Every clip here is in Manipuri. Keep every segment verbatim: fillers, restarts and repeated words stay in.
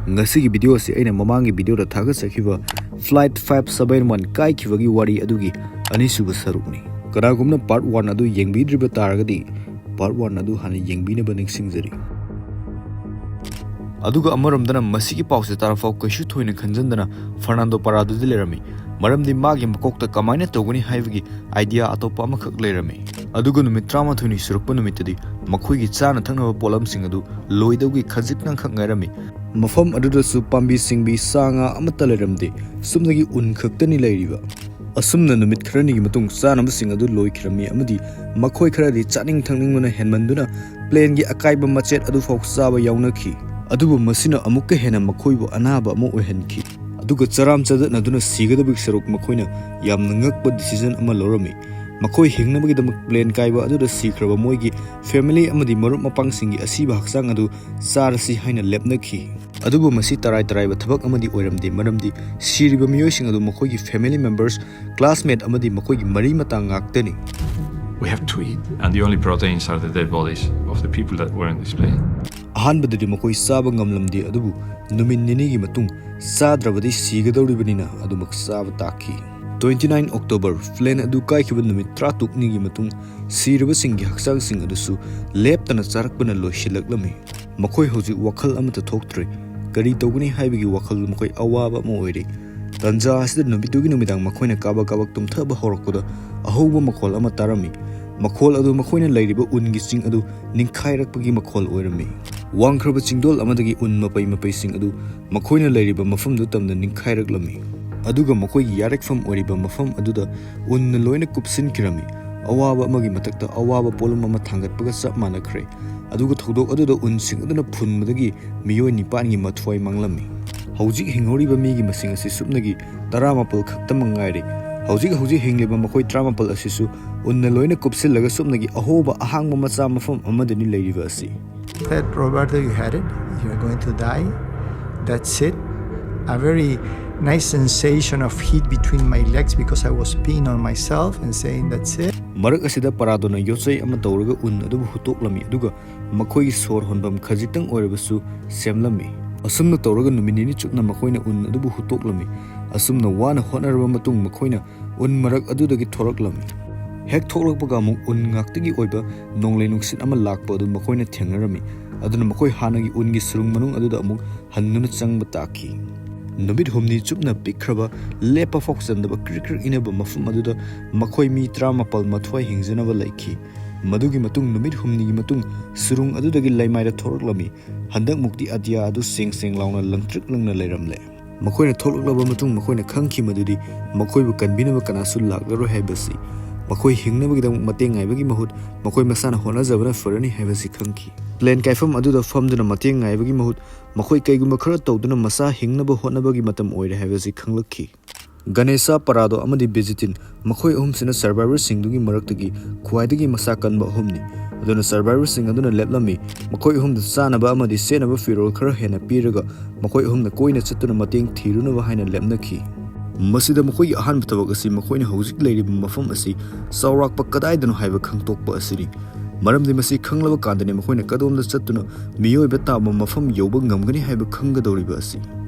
ꯉꯁꯤꯒꯤ video ꯑꯁꯤ ꯑꯩꯅ ꯃꯃꯥꯡꯒꯤ video ꯗ ꯊꯥꯒꯠꯆꯈꯤꯕ Flight five seven one ꯀꯥꯏꯈꯤꯕꯒꯤ ꯋꯥꯔꯤ ꯑꯗꯨꯒꯤ ꯑꯅꯤꯁꯨꯕ ꯁꯔꯨꯛꯅꯤ꯫ ꯀꯅꯥꯒꯨꯝꯕꯅ part one ꯑꯗꯨ ꯌꯦꯡꯕꯤꯗ꯭ꯔꯤꯕ ꯇꯥꯔꯒꯗꯤ part one ꯑꯗꯨ ꯍꯥꯟꯅ ꯌꯦꯡꯕꯤꯅꯕ ꯅꯤꯡꯁꯤꯡꯖꯔꯤ꯫ ꯑꯗꯨꯒ ꯑꯃꯔꯣꯝꯗꯅ ꯃꯁꯤꯒꯤ ꯄꯥꯎꯁꯦ ꯇꯥꯔꯐꯥꯎ ꯀꯩꯁꯨ ꯊꯣꯏꯅ ꯈꯟꯖꯟꯗꯅ ꯐꯔꯅꯥꯟꯗꯣ ꯄꯥꯔꯥꯗꯨꯗꯤ ꯂꯩꯔꯝꯃꯤ꯫ ꯃꯔꯝꯗꯤ ꯃꯥꯒꯤ ꯃꯀꯣꯛꯇ ꯀꯃꯥꯏꯅ ꯇꯧꯒꯅꯤ ꯍꯥꯏꯕꯒꯤ idea ꯑꯇꯣꯞꯄ ꯑꯃꯈꯛ ꯂꯩꯔꯝꯃꯤ꯫ ꯑꯗꯨꯒ ꯅꯨꯃꯤꯠ ꯇꯔꯥꯃꯥꯊꯣꯏꯅꯤ ꯁꯨꯔꯛꯄ ꯅꯨꯃꯤꯠꯇꯗꯤ ꯃꯈꯣꯏꯒꯤ ꯆꯥꯅ ꯊꯛꯅꯕ ꯄꯣꯠꯂꯝꯁꯤꯡ ꯑꯗꯨ ꯂꯣꯏꯗꯧꯒꯤ ꯈꯖꯤꯛꯇꯪꯈꯛ ꯉꯥꯏꯔꯝꯃꯤ꯫ ꯃꯐꯝ ꯑꯗꯨꯗꯁꯨ ꯄꯥꯝꯕꯤ ꯁꯤꯡꯕꯤ, ꯁꯥ ꯉꯥ ꯑꯃꯠꯇ ꯂꯩꯔꯝꯗꯦ꯫ ꯁꯨꯞꯅꯒꯤ ꯎꯟ ꯈꯛꯇꯅꯤ ꯂꯩꯔꯤꯕ꯫ ꯑꯁꯨꯝꯅ ꯅꯨꯃꯤꯠ ꯈꯔꯅꯤꯒꯤ ꯃꯇꯨꯡ ꯆꯥꯅꯕꯁꯤꯡ ꯑꯗꯨ ꯂꯣꯏꯈꯤꯔꯝꯃꯤ ꯑꯃꯗꯤ ꯃꯈꯣꯏ ꯈꯔꯗꯤ ꯆꯥꯅꯤꯡ ꯊꯛꯅꯤꯡꯕꯅ ꯍꯦꯟꯃꯟꯗꯨꯅ plane ꯒꯤ ꯑꯀꯥꯏꯕ ꯃꯆꯦꯠ ꯑꯗꯨꯐꯥꯎ ꯆꯥꯕ ꯌꯥꯎꯅꯈꯤ꯫ ꯑꯗꯨꯕꯨ ꯃꯁꯤꯅ ꯑꯃꯨꯛꯀ ꯍꯦꯟꯅ ꯃꯈꯣꯏꯕꯨ ꯑꯅꯥꯕ ꯑꯃ ꯑꯣꯏꯍꯟꯈꯤ꯫ ꯑꯗꯨꯒ ꯆꯔꯥꯝ ꯆꯗꯠꯅꯗꯨꯅ ꯁꯤꯒꯗꯕꯒꯤ ꯁꯔꯨꯛ ꯃꯈꯣꯏꯅ ꯌꯥꯝꯅ ꯉꯛꯄ decision ꯑꯃ ꯂꯧꯔꯝꯃꯤ꯫ ꯃꯈꯣꯏ ꯍꯤꯡꯅꯕꯒꯤꯗꯃꯛ plane ꯀꯥꯏꯕ ꯑꯗꯨꯗ ꯁꯤꯈ꯭ꯔꯕ ꯃꯣꯏꯒꯤ family ꯑꯃꯗꯤ ꯃꯔꯨꯞ ꯃꯄꯥꯡꯁꯤꯡꯒꯤ ꯑꯁꯤꯕ ꯍꯛꯆꯥꯡ ꯑꯗꯨ ꯆꯥꯔꯁꯤ ꯍꯥꯏꯅ ꯂꯦꯞꯅꯈꯤ꯫ ꯑꯗꯨꯕꯨ ꯃꯁꯤ ꯇꯔꯥꯏ ꯇꯔꯥꯏꯕ ꯊꯕꯛ ꯑꯃꯗꯤ ꯑꯣꯏꯔꯝꯗꯦ, ꯃꯔꯝꯗꯤ ꯁꯤꯔꯤꯕ ꯃꯤꯑꯣꯏꯁꯤꯡ ꯑꯗꯨ ꯃꯈꯣꯏꯒꯤ family members, classmate ꯑꯃꯗꯤ ꯃꯈꯣꯏꯒꯤ ꯃꯔꯤ ꯃꯇꯥ ꯉꯥꯛꯇꯅꯤ꯫ We have to eat, and the only proteins are the dead bodies of the people that were in this plane. ꯑꯍꯥꯟꯕꯗꯗꯤ ꯃꯈꯣꯏ ꯆꯥꯕ ꯉꯝꯂꯝꯗꯦ, ꯑꯗꯨꯕꯨ ꯅꯨꯃꯤꯠ ꯅꯤꯅꯤꯒꯤ ꯃꯇꯨꯡ ꯆꯥꯗ꯭ꯔꯕꯗꯤ ꯁꯤꯒꯗꯧꯔꯤꯕꯅꯤꯅ ꯑꯗꯨꯃꯛ ꯆꯥꯕ ꯇꯥꯈꯤ꯫ Twenty nine October, plane ꯑꯗꯨ ꯀꯥꯏꯈꯤꯕ ꯅꯨꯃꯤꯠ ꯇꯔꯥꯇꯔꯨꯛꯅꯤꯒꯤ ꯃꯇꯨꯡ ꯁꯤꯔꯕꯁꯤꯡꯒꯤ ꯍꯛꯆꯥꯡꯁꯤꯡ ꯑꯗꯨꯁꯨ ꯂꯦꯞꯇꯅ ꯆꯥꯔꯛꯄꯅ ꯂꯣꯏꯁꯤꯜꯂꯛꯂꯝꯃꯤ꯫ ꯃꯈꯣꯏ ꯍꯧꯖꯤꯛ ꯋꯥꯈꯜ ꯑꯃꯠꯇ ꯊꯣꯛꯇ꯭ꯔꯦ꯫ ꯀꯔꯤ ꯇꯧꯒꯅꯤ ꯍꯥꯏꯕꯒꯤ ꯋꯥꯈꯜ ꯃꯈꯣꯏ ꯑꯋꯥꯕ ꯑꯃ ꯑꯣꯏꯔꯦ꯫ ꯇꯟꯖꯥ ꯑꯁꯤꯗ ꯅꯨꯃꯤꯠꯇꯨꯒꯤ ꯅꯨꯃꯤꯗꯥꯡ ꯃꯈꯣꯏꯅ ꯀꯥꯕꯛ ꯀꯥꯕꯛ ꯇꯨꯝꯊꯕ ꯍꯧꯔꯛꯄꯗ ꯑꯍꯧꯕ ꯃꯈꯣꯜ ꯑꯃ ꯇꯥꯔꯝꯃꯤ꯫ ꯃꯈꯣꯜ ꯑꯗꯨ ꯃꯈꯣꯏꯅ ꯂꯩꯔꯤꯕ ꯎꯟꯒꯤ ꯆꯤꯡ ꯑꯗꯨ ꯅꯤꯡꯈꯥꯏꯔꯛꯄꯒꯤ ꯃꯈꯣꯜ ꯑꯣꯏꯔꯝꯃꯤ꯫ ꯋꯥꯡꯈ꯭ꯔꯕ ꯆꯤꯡꯗꯣꯜ ꯑꯃꯗꯒꯤ ꯎꯟ ꯃꯄꯩ ꯃꯄꯩꯁꯤꯡ ꯑꯗꯨ ꯃꯈꯣꯏꯅ ꯂꯩꯔꯤꯕ ꯃꯐꯝꯗꯨ ꯇꯝꯅ ꯅꯤꯡꯈꯥꯏꯔꯛꯂꯝꯃꯤ꯫ ꯑꯗꯨꯒ ꯃꯈꯣꯏꯒꯤ ꯌꯥꯔꯛꯐꯝ ꯑꯣꯏꯔꯤꯕ ꯃꯐꯝ ꯑꯗꯨꯗ ꯎꯟꯅ ꯂꯣꯏꯅ ꯀꯨꯞꯁꯤꯟꯈꯤꯔꯝꯃꯤ꯫ ꯑꯋꯥꯕ ꯑꯃꯒꯤ ꯃꯊꯛꯇ ꯑꯋꯥꯕ ꯄꯣꯠꯂꯨꯝ ꯑꯃ ꯊꯥꯡꯒꯠꯄꯒ ꯆꯞ ꯃꯥꯟꯅꯈ꯭ꯔꯦ꯫ ꯑꯗꯨꯒ ꯊꯧꯗꯣꯛ ꯑꯗꯨꯗ ꯎꯟꯁꯤꯡ ꯑꯗꯨꯅ ꯐꯨꯟꯕꯗꯒꯤ ꯃꯤꯑꯣꯏ ꯅꯤꯄꯥꯟꯒꯤ ꯃꯊ꯭ꯋꯥꯏ ꯃꯥꯡꯂꯝꯃꯤ꯫ ꯍꯧꯖꯤꯛ ꯍꯤꯡꯍꯧꯔꯤꯕ ꯃꯤꯒꯤ ꯃꯁꯤꯡ ꯑꯁꯤ ꯁꯨꯞꯅꯒꯤ ꯇꯔꯥꯃꯥꯄꯜ ꯈꯛꯇꯃꯛ ꯉꯥꯏꯔꯦ꯫ ꯍꯧꯖꯤꯛ ꯍꯧꯖꯤꯛ ꯍꯤꯡꯂꯤꯕ ꯃꯈꯣꯏ ꯇꯔꯥꯃꯥꯄꯜ ꯑꯁꯤꯁꯨ ꯎꯟꯅ ꯂꯣꯏꯅ ꯀꯨꯞꯁꯤꯜꯂꯒ ꯁꯨꯞꯅꯒꯤ ꯑꯍꯣꯕ ꯑꯍꯥꯡꯕ ꯃꯆꯥ ꯃꯐꯝ ꯑꯃꯗꯅꯤ ꯂꯩꯔꯤꯕ ꯑꯁꯤ꯫ That, "Roberto, you had it. You are going to die. That's it." A very nice sensation of heat between my legs because I was peeing on myself and saying, "That's it." ꯃꯔꯛ ꯑꯁꯤꯗ ꯄꯥꯔꯥꯗꯣꯅ ꯌꯣꯠꯆꯩ ꯑꯃ ꯇꯧꯔꯒ ꯎꯟ ꯑꯗꯨꯕꯨ ꯍꯨꯠꯇꯣꯛꯂꯝꯃꯤ, ꯑꯗꯨꯒ ꯃꯈꯣꯏꯒꯤ ꯁꯣꯔ ꯍꯣꯟꯐꯝ ꯈꯖꯤꯛꯇꯪ ꯑꯣꯏꯔꯕꯁꯨ ꯁꯦꯝꯂꯝꯃꯤ꯫ ꯑꯁꯨꯝꯅ ꯇꯧꯔꯒ ꯅꯨꯃꯤꯠ ꯅꯤꯅꯤ ꯆꯨꯞꯅ ꯃꯈꯣꯏꯅ ꯎꯟ ꯑꯗꯨꯕꯨ ꯍꯨꯠꯇꯣꯛꯂꯝꯃꯤ꯫ ꯑꯁꯨꯝꯅ ꯋꯥꯅ ꯍꯣꯠꯅꯔꯕ ꯃꯇꯨꯡ ꯃꯈꯣꯏꯅ ꯎꯟ ꯃꯔꯛ ꯑꯗꯨꯗꯒꯤ ꯊꯣꯔꯛꯂꯝꯃꯤ꯫ ꯍꯦꯛ ꯊꯣꯛꯂꯛꯄꯒ ꯑꯃꯨꯛ ꯎꯟ ꯉꯥꯛꯇꯒꯤ ꯑꯣꯏꯕ ꯅꯣꯡꯂꯩ ꯅꯨꯡꯁꯤꯠ ꯑꯃ ꯂꯥꯛꯄ ꯑꯗꯨ ꯃꯈꯣꯏꯅ ꯊꯦꯡꯅꯔꯝꯃꯤ꯫ ꯑꯗꯨꯅ ꯃꯈꯣꯏ ꯍꯥꯟꯅꯒꯤ ꯎꯟꯒꯤ ꯁꯨꯔꯨꯡ ꯃꯅꯨꯡ ꯑꯗꯨꯗ ꯑꯃꯨꯛ ꯍꯟꯗꯨꯅ ꯆꯪꯕ ꯇꯥꯈꯤ꯫ ꯅꯨꯃꯤꯠ ꯍꯨꯝꯅꯤ ꯆꯨꯞꯅ ꯄꯤꯛꯈ꯭ꯔꯕ, ꯂꯦꯞꯄ ꯐꯥꯎ ꯆꯟꯗꯕ ꯀ꯭ꯔꯤꯛ ꯀ꯭ꯔꯤꯛ ꯏꯅꯕ ꯃꯐꯝ ꯑꯗꯨꯗ ꯃꯈꯣꯏ ꯃꯤ ꯇꯔꯥꯃꯥꯄꯜ ꯃꯊ꯭ꯋꯥꯏ ꯍꯤꯡꯖꯅꯕ ꯂꯩꯈꯤ꯫ ꯃꯗꯨꯒꯤ ꯃꯇꯨꯡ ꯅꯨꯃꯤꯠ ꯍꯨꯝꯅꯤꯒꯤ ꯃꯇꯨꯡ ꯁꯨꯔꯨꯡ ꯑꯗꯨꯗꯒꯤ ꯂꯩꯃꯥꯏꯗ ꯊꯣꯔꯛꯂꯝꯃꯤ꯫ ꯍꯟꯗꯛꯃꯨꯛꯇꯤ ꯑꯇꯤꯌꯥ ꯑꯗꯨ ꯁꯦꯡ ꯁꯦꯡ ꯂꯥꯎꯅ ꯂꯪꯇ꯭ꯔꯤꯛ ꯂꯪꯅ ꯂꯩꯔꯝꯂꯦ꯫ ꯃꯈꯣꯏꯅ ꯊꯣꯛꯂꯛꯂꯕ ꯃꯇꯨꯡ ꯃꯈꯣꯏꯅ ꯈꯪꯈꯤ ꯃꯗꯨꯗꯤ ꯃꯈꯣꯏꯕꯨ ꯀꯟꯕꯤꯅꯕ ꯀꯅꯥꯁꯨ ꯂꯥꯛꯂꯔꯣꯏ ꯍꯥꯏꯕꯁꯤ꯫ ꯃꯈꯣꯏ ꯍꯤꯡꯅꯕꯒꯤꯗꯃꯛ ꯃꯇꯦꯡ ꯉꯥꯏꯕꯒꯤ ꯃꯍꯨꯠ ꯃꯈꯣꯏ ꯃꯁꯥꯅ ꯍꯣꯠꯅꯖꯕꯅ ꯐꯔꯅꯤ ꯍꯥꯏꯕꯁꯤ ꯈꯪꯈꯤ꯫ ꯄ꯭ꯂꯦꯟ ꯀꯥꯏꯐꯝ ꯑꯗꯨꯗ ꯐꯝꯗꯨꯅ ꯃꯇꯦꯡ ꯉꯥꯏꯕꯒꯤ ꯃꯍꯨꯠ ꯃꯈꯣꯏ ꯀꯩꯒꯨꯝꯕ ꯈꯔ ꯇꯧꯗꯨꯅ ꯃꯁꯥ ꯍꯤꯡꯅꯕ ꯍꯣꯠꯅꯕꯒꯤ ꯃꯇꯝ ꯑꯣꯏꯔꯦ ꯍꯥꯏꯕꯁꯤ ꯈꯪꯂꯛꯈꯤ꯫ ꯒꯅꯦꯁꯥ, ꯄꯔꯥꯗꯣ ꯑꯃꯗꯤ ꯕꯤꯖꯤꯇꯤꯟ, ꯃꯈꯣꯏ ꯑꯍꯨꯝꯁꯤꯅ ꯁꯔꯚꯥꯏꯚꯔꯁꯤꯡꯗꯨꯒꯤ ꯃꯔꯛꯇꯒꯤ ꯈ꯭ꯋꯥꯏꯗꯒꯤ ꯃꯁꯥ ꯀꯟꯕ ꯑꯍꯨꯝꯅꯤ꯫ ꯑꯗꯨꯅ ꯁꯔꯚꯥꯏꯚꯔꯁꯤꯡ ꯑꯗꯨꯅ ꯂꯦꯞꯂꯝꯃꯤ꯫ ꯃꯈꯣꯏ ꯑꯍꯨꯝꯗ ꯆꯥꯅꯕ ꯑꯃꯗꯤ ꯁꯦꯠꯅꯕ ꯐꯤꯔꯣꯜ ꯈꯔ ꯍꯦꯟꯅ ꯄꯤꯔꯒ ꯃꯈꯣꯏ ꯑꯍꯨꯝꯅ ꯀꯣꯏꯅ ꯆꯠꯇꯨꯅ ꯃꯇꯦꯡ ꯊꯤꯔꯨꯅꯕ ꯍꯥꯏꯅ ꯂꯦꯞꯅꯈꯤ꯫ ꯃꯁꯤꯗ ꯃꯈꯣꯏꯒꯤ ꯑꯍꯥꯟꯕ ꯊꯕꯛ ꯑꯁꯤ ꯃꯈꯣꯏꯅ ꯍꯧꯖꯤꯛ ꯂꯩꯔꯤꯕ ꯃꯐꯝ ꯑꯁꯤ ꯆꯥꯎꯔꯥꯛꯄ ꯀꯗꯥꯏꯗꯅꯣ ꯍꯥꯏꯕ ꯈꯪꯗꯣꯛꯄ ꯑꯁꯤꯅꯤ꯫ ꯃꯔꯝꯗꯤ ꯃꯁꯤ ꯈꯪꯂꯕ ꯀꯥꯟꯗꯅꯤ ꯃꯈꯣꯏꯅ ꯀꯗꯣꯝꯗ ꯆꯠꯇꯨꯅ ꯃꯤꯑꯣꯏꯕ ꯇꯥꯕ ꯃꯐꯝ ꯌꯧꯕ ꯉꯝꯒꯅꯤ ꯍꯥꯏꯕ ꯈꯪꯒꯗꯧꯔꯤꯕ ꯑꯁꯤ꯫